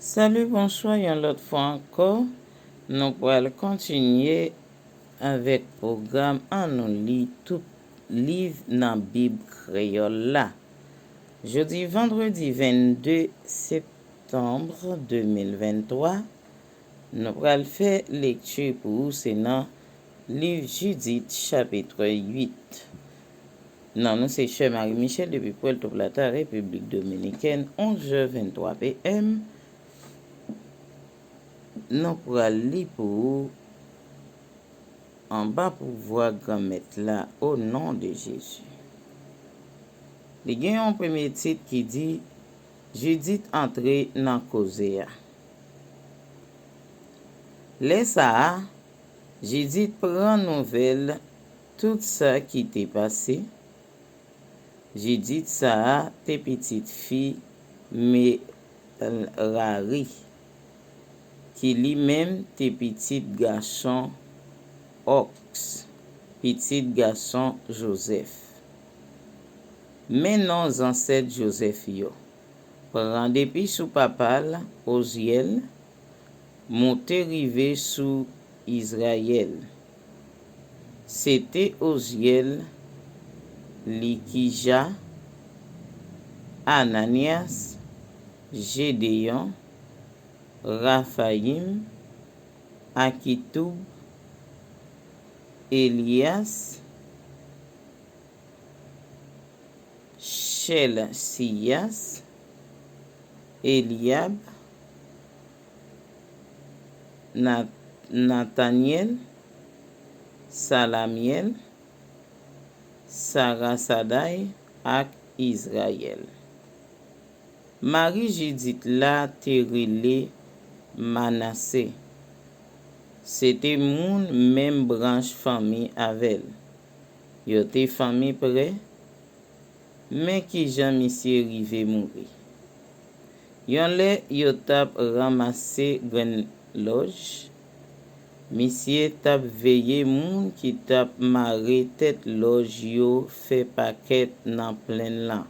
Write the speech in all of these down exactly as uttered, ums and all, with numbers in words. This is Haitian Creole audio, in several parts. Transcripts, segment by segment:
Salut, bonsoir, yon lòt fwa ankò. Nou pral kontinye avèk pwogram An nou li tout liv nan Bib kreyòl la. Jodi vandredi vennde septanm de mil venntwa, nou pral fè lekti pou ou se nan liv Jidit chapit uit. Non nou se Sè Marie Michel depi Puerto Plata, Repiblik Dominikèn, onz è venntwa p m. Nou pral li pou ou anba pouvwa Granmèt la, o non de Jezi. Li gen yon premye tit ki di, Jidit antre nan koze a. Lè sa a, Jidit pran nouvèl tout sa ki te pase. Jidit sa a te pitit fi Merari, ki li menm te pitit gason Òks, pitit gason Jozèf. Men non zansèt Jozèf yo. Pran depi sou papa l, Ozyèl, moute rive sou Izrayèl. Se te Ozyèl, Likija, Ananyas, Jedeyon, Rafayim, Akitoub, Eliyas, Chèlsiyas, Eliyab, Na- Natanyèl, Salamyèl, Sarasaday ak Izrayèl. Mari Jidit la te rele Manase. Se te moun menm branch fanmi avè l. Yo te fanmi prè. Men kijan misye rive mouri. Yon lè yo t ap ranmase grenn lòj, misye t ap veye moun ki t ap mare tèt lòj yo fè pakèt nan plenn lan.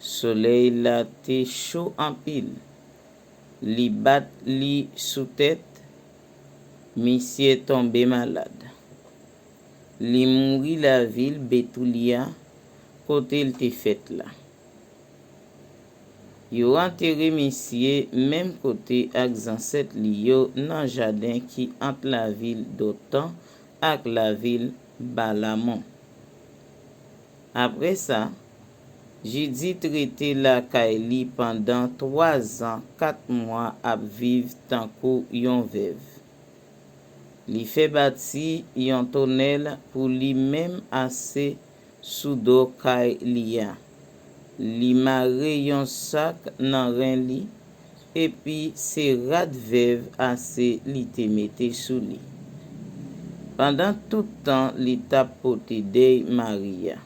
Solèy la te cho anpil. Li bat li sou tèt, misye tonbe malad. Li mouri lavil Betouliya, kote l te fèt la. Yo antere misye menm kote ak zansèt li yo nan jaden ki ant lavil Dotan ak lavil Balamon. Apre sa, Jidit rete lakay li pandan twazan kat mwa ap viv tankou yon vèv. Li fè bati yon tonèl pou li menm ase sou do kay li a. Li mare yon sak nan ren li, epi se rad vèv ase li te mete sou li. Pandan tout tan li t ap pote dèy Mari a.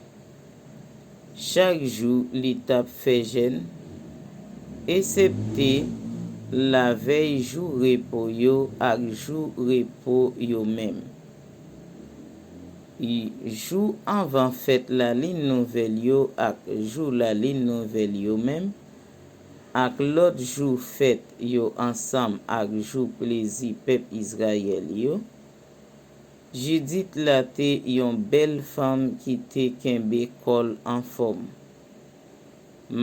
Chak jou li t ap fè jèn, esepte lavèy jou repo yo ak jou repo yo menm. Jou anvan fèt lalin nouvèl yo ak jou lalin nouvèl yo menm, ak lòt jou fèt yo ansanm ak jou plezi pèp Izrayèl yo, Jidit la te yon bèl fanm ki te kenbe kò l anfòm.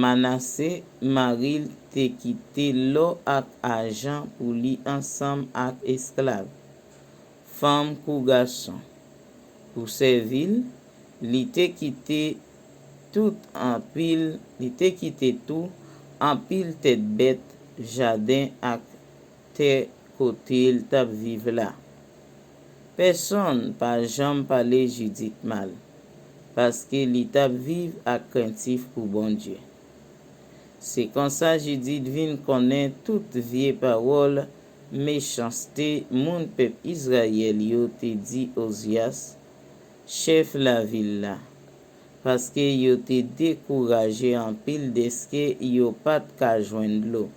Manase, mari l, te kite lò ak ajan pou li ansanm ak esklav, fanm kou gason. Pou sèvi l, li te kite tout anpil, li te kite tou anpil tèt bèt, jaden ak tè kote l t ap viv la. Pèsonn pa janm pale Jidit mal, paske li t ap viv ak krentif pou Bondye. Se konsa Jidit vin konnen tout vye pawòl mechanste moun pèp Izrayèl yo te di Ozyas, chèf lavil la, paske yo te dekouraje anpil dèske yo pa t ka jwenn dlo.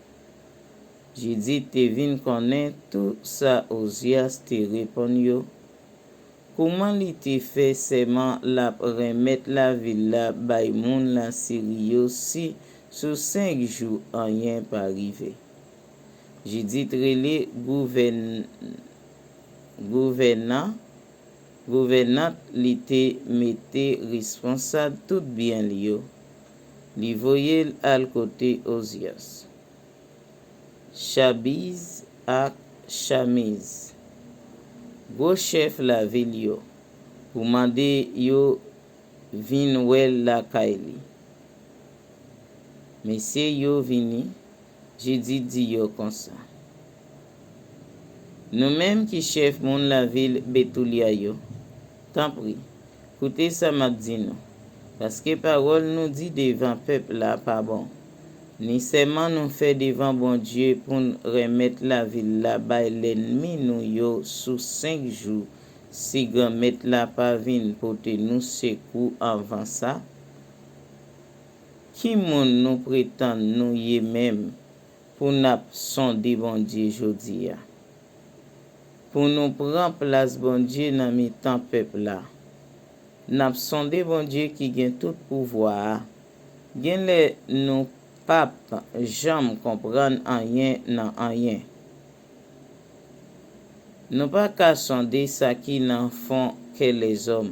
Jidit te vin konnen tou sa Ozyas te reponn yo, kouman li te fè sèman l ap renmèt lavil la bay moun Lasiri yo si sou senk jou anyen pa rive. Jidit rele gouvèn, gouvènan, gouvènant, li te mete responsab tout byen l yo. Li voye l al kote Ozyas. Chabiz ak Chamiz, gwo chèf lavil yo, pou mande yo vin wè l lakay li. Mesye yo vini, Jidit di yo konsa: Nou menm ki chèf moun lavil Betoulya yo, tanpri, koute sa m ap di nou, paske pawòl nou di devan pèp la pa bon, ni sèman nou fè devan Bondye pou n renmèt lavil la bay lènmi nou yo sou senk jou, si Granmèt la pa vin pote nou sekou anvan sa. Ki moun nou pretann nou ye menm pou n ap sonde Bondye jodi a? Pou nou pran plas Bondye nan mitan pèp la. N ap sonde Bondye ki gen tout pouvwa a. Genlè nou p ap janm konprann anyen nan anyen. Nou pa ka sonde sa ki nan fon kè lèzòm,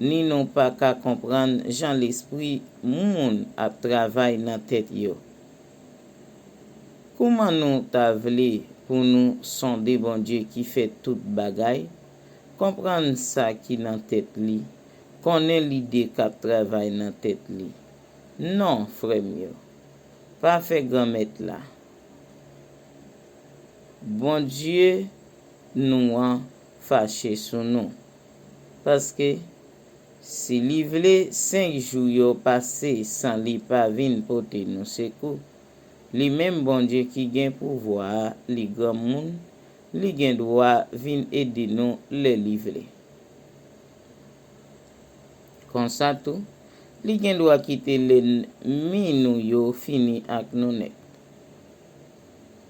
ni nou pa ka konprann jan lespri moun ap travay nan tèt yo. Kouman nou ta vle pou nou sonde Bondye ki fè tout bagay, konprann sa ki nan tèt li, konnen lide k ap travay nan tèt li? Non, frè m yo, pa fè Granmèt la, Bondye nou an, fache sou nou. Paske, si li vle senk jou yo pase san li pa vin pote nou sekou, li menm Bondye ki gen pouvwa a, li granmoun, li gen dwa vin ede nou lè li vle. Konsa tou, li gen dwa kite lènmi nou yo fini ak nou nèt.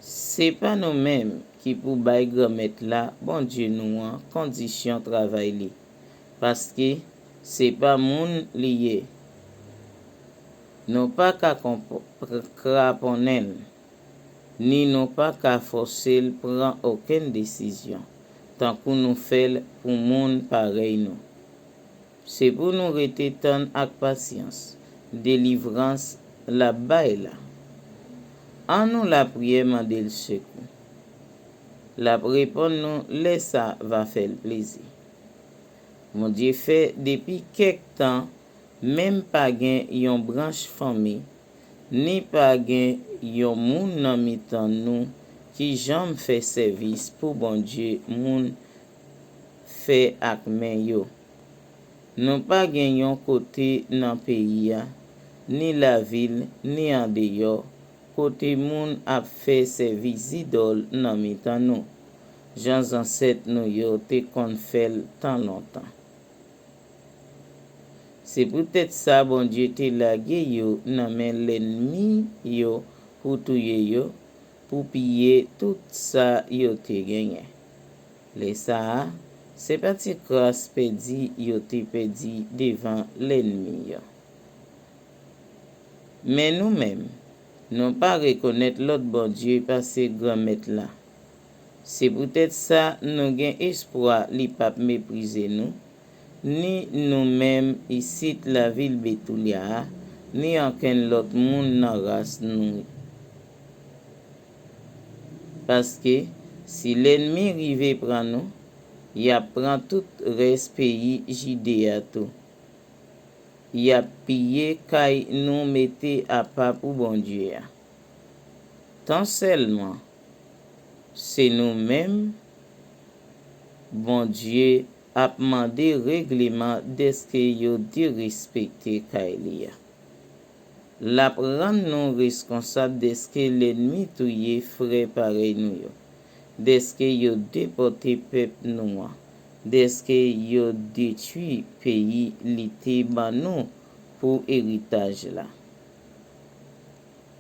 Se pa nou menm ki pou bay Granmèt la, Bondye nou an, kondisyon travay li, paske se pa moun li ye. Nou pa ka konp-, kraponnen l, ni nou pa ka fòse l pran okenn desizyon, tankou nou fè l pou moun parèy nou. Se pou nou rete tann ak pasyans delivrans l ap bay la. An nou lapriyè mande l sekou. L ap reponn nou lè sa va fè l plezi. Bondye fè depi kèk tan, menm pa gen yon branch fanmi, ni pa gen yon moun nan mitan nou ki janm fè sèvis pou Bondye moun fè ak men yo. Nou pa gen yon kote nan peyi a, ni lavil, ni andeyò, kote moun ap fè sèvis zidòl nan mitan nou, jan zansèt nou yo te konn fè l tan lontan. Se poutèt sa Bondye te lage yo nan men lènmi yo pou touye yo, pou piye tout sa yo te genyen. Lè sa a, se pa ti kras pèdi yo te pèdi devan lènmi yo. Men nou menm, nou pa rekonèt lòt Bondye pase Granmèt la. Se poutèt sa nou gen espwa li p ap meprize nou, ni nou menm isit lavil Betoulya a, ni okenn lòt moun nan ras nou. Paske, si lènmi rive pran nou, y ap pran tout rès peyi Jide a tou. Y ap piye kay nou mete apa pou Bondye a. Tansèlman, se nou menm Bondye ap mande regleman dèske yo derespekte kay li a. L ap rann nou reskonsab dèske lènmi touye frè parèy nou yo, dèske yo depòte pèp nou an, dèske yo detwi peyi li te ban nou pou eritaj la.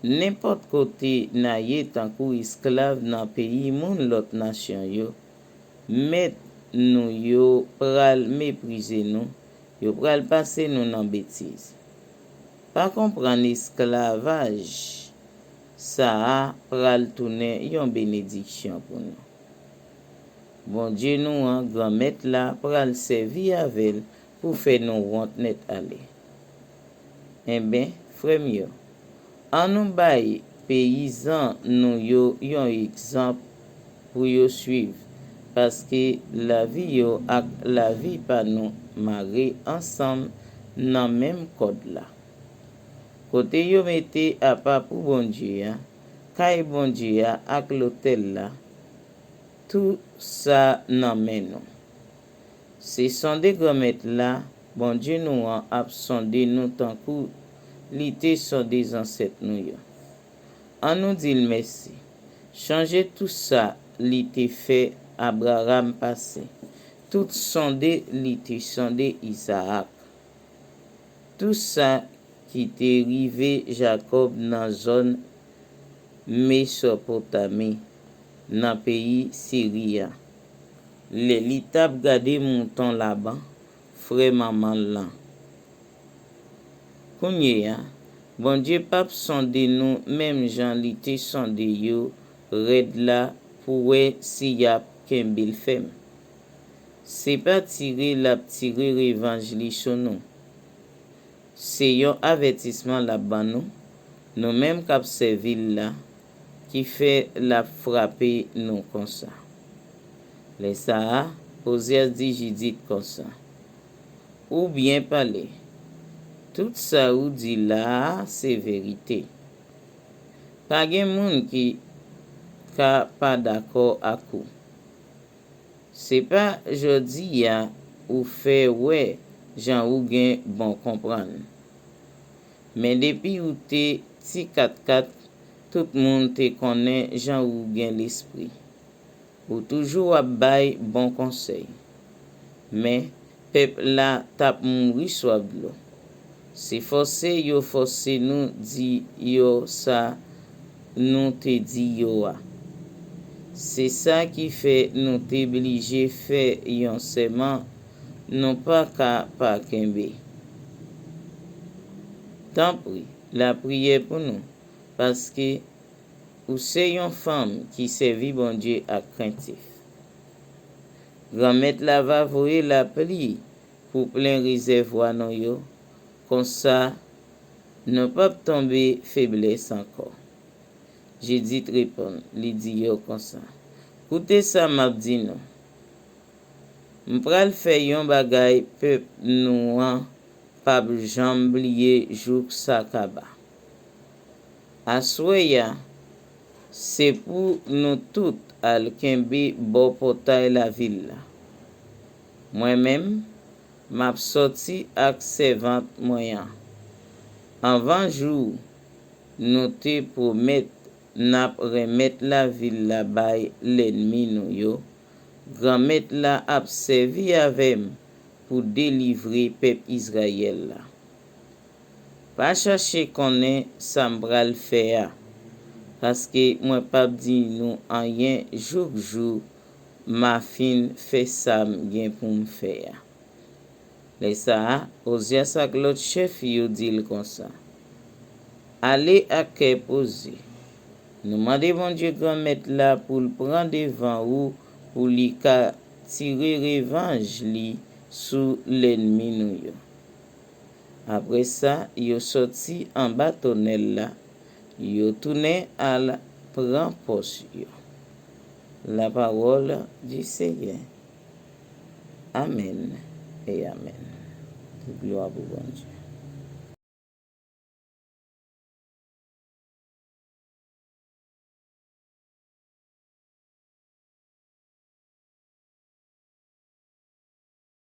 Nenpòt kote n a ye tankou esklav nan peyi moun lòt nasyon yo, mèt nou yo pral meprize nou, yo pral pase nou nan betiz. Pa konprann esklavaj Sa a pral tounen yon benediksyon pou nou. Bondye nou an, Granmèt la, pral sèvi avè l pou fè nou wont nèt ale. Enben, frè m yo, annou bay peyizan nou yo yon egzanp pou yo suiv, paske lavi yo ak lavi pa nou mare ansanm nan menm kòd la. Kote yo mete apa pou Bondye a, kay Bondye a ak lotèl la, tou sa nan men nou. Se sonde Granmèt la, Bondye nou an, ap sonde nou tankou li te sonde zansèt nou yo. Annou di l mèsi. Chonje tou sa li te fè Abraram pase, tout sonde li te sonde Izaak, tou sa ki te rive Jakòb nan zòn Mesopotami, nan peyi Siri a, lè li t ap gade mouton Laban, frè manman l lan. Kounye a, Bondye p ap sonde nou menm jan li te sonde yo rèd la pou wè si y ap kenbe l fèm. Se pa tire l ap tire revanj li sou nou. Se yon avètisman l ap ban nou, nou menm k ap sèvi l la, ki fè l ap frape nou konsa. Lè sa a, Ozyas di Jidit konsa, ou byen pale. Tout sa ou di la a se verite. Pa gen moun ki ka pa dakò ak ou. Se pa jodi a ou fè wè jan ou gen bon konprann. Men depi ou te ti katkat, tout moun te konnen jan ou gen lespri. Ou toujou ap bay bon konsèy. Men, pèp la t ap mouri swaf dlo. Se fòse yo fòse nou di yo sa nou te di yo a. Se sa ki fè nou te blije fè yon sèman nou pa ka pa kenbe. Tanpri, lapriyè pou nou, paske ou se yon fanm ki sèvi Bondye ak krentif. Granmèt la va voye lapli pou plen rezèvwa nou yo, konsa nou p ap tonbe feblès ankò. Jidit reponn, li di yo konsa, koute sa m ap di nou. M pral fè yon bagay pèp nou an p ap janm bliye jouk sa kaba. Aswè a, se pou nou tout al kenbe bò pòtay lavil la. Mwen menm, m ap sòti ak sèvant mwen an. Anvan jou nou te pwomèt n ap renmèt lavil la bay lènmi nou yo, Granmèt la ap sèvi avè m pou delivre pèp Izrayèl la. Pa chache konnen sa m pral fè a, paske mwen p ap di nou anyen jouk jou m a fin fè sa m gen pou m fè a. Lè sa a, Ozyas ak lòt chèf yo di l konsa, ale ak kè poze. Nou mande Bondye Granmèt la pou l pran devan ou pou li ka tire revanj li sou lènmi nou yo. Apre sa, yo sòti anba tonnèl la, yo tounen al pran pòs yo. La parole du Seigneur. Amèn e amèn. Tout glwa pou Bondye.